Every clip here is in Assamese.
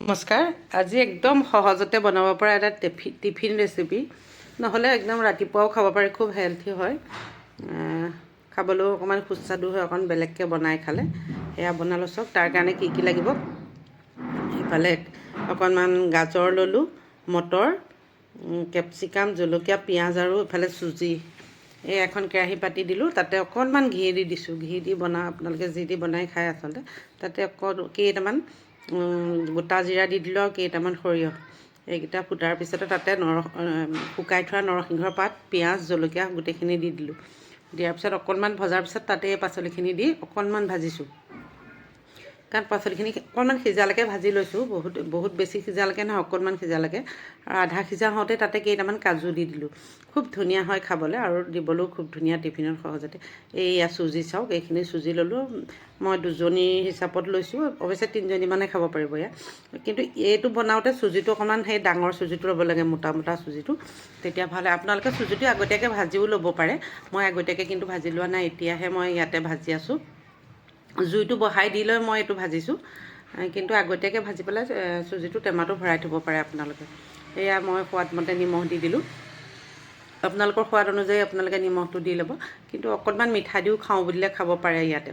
নমস্কাৰ। আজি একদম সহজতে বনাব পৰা এটা টিফিন ৰেচিপি, নহ'লে একদম ৰাতিপুৱাও খাব পাৰি। খুব হেল্থি হয়, খাবলৈও অকণমান সুস্বাদু হয়, অকণ বেলেগকৈ বনাই খালে। সেয়া বনালোঁ চাওক। তাৰ কাৰণে কি কি লাগিব? ইফালে অকণমান গাজৰ ল'লোঁ, মটৰ, কেপচিকাম, জলকীয়া, পিঁয়াজ আৰু ইফালে চুজি। এই এখন কেৰাহী পাতি দিলোঁ, তাতে অকণমান ঘি দি দিছোঁ। ঘি দি বনাওঁ, আপোনালোকে যি দি বনাই খায় আচলতে। তাতে অকণ কেইটামান গোটা জিৰা দি দিলোঁ আৰু কেইটামান সৰিয়হ। এইকেইটা ফুটাৰ পিছতে তাতে শুকাই থোৱা নৰসিংহৰ পাত, পিঁয়াজ, জলকীয়া গোটেইখিনি দি দিলোঁ। দিয়াৰ পিছত অকণমান ভজাৰ পিছত তাতে এই পাচলিখিনি দি অকণমান ভাজিছোঁ, কাৰণ পাচলিখিনি অকণমান সিজালৈকে ভাজি লৈছোঁ। বহুত বহুত বেছি সিজালৈকে নহয়, অকণমান সিজালৈকে। আৰু আধা সিজা হওঁতে তাতে কেইটামান কাজু দি দিলোঁ। খুব ধুনীয়া হয় খাবলৈ আৰু দিবলৈও খুব ধুনীয়া টিফিনত সহজতে। এইয়া চুজি চাওক, এইখিনি চুজি ল'লোঁ। মই দুজনীৰ হিচাপত লৈছোঁ, অৱশ্যে তিনিজনীমানে খাব পাৰিব ইয়াত। কিন্তু এইটো বনাওঁতে চুজিটো অকণমান সেই ডাঙৰ চুজিটো ল'ব লাগে, মোটা মোটা চুজিটো, তেতিয়া ভাল হয়। আপোনালোকে চুজিটো আগতীয়াকৈ ভাজিও ল'ব পাৰে। মই আগতীয়াকৈ কিন্তু ভাজি লোৱা নাই, এতিয়াহে মই ইয়াতে ভাজি আছোঁ। জুইটো বঢ়াই দি লৈ মই এইটো ভাজিছোঁ। কিন্তু আগতীয়াকৈ ভাজি পেলাই চুজিটো টেমাটো ভৰাই থ'ব পাৰে আপোনালোকে। এয়া মই সোৱাদমতে নিমখ দি দিলোঁ। আপোনালোকৰ সোৱাদ অনুযায়ী আপোনালোকে নিমখটো দি ল'ব। কিন্তু অকণমান মিঠা দিও খাওঁ বুলিলে খাব পাৰে ইয়াতে।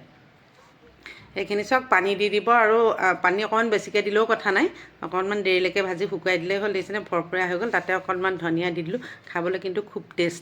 সেইখিনি চাওক, পানী দি দিব আৰু পানী অকণমান বেছিকৈ দিলেও কথা নাই। অকণমান দেৰিলৈকে ভাজি শুকুৱাই দিলেই হ'ল। দেখিছেনে, ফৰফৰীয়া হৈ গ'ল। তাতে অকণমান ধনিয়া দি দিলোঁ। খাবলৈ কিন্তু খুব টেষ্ট।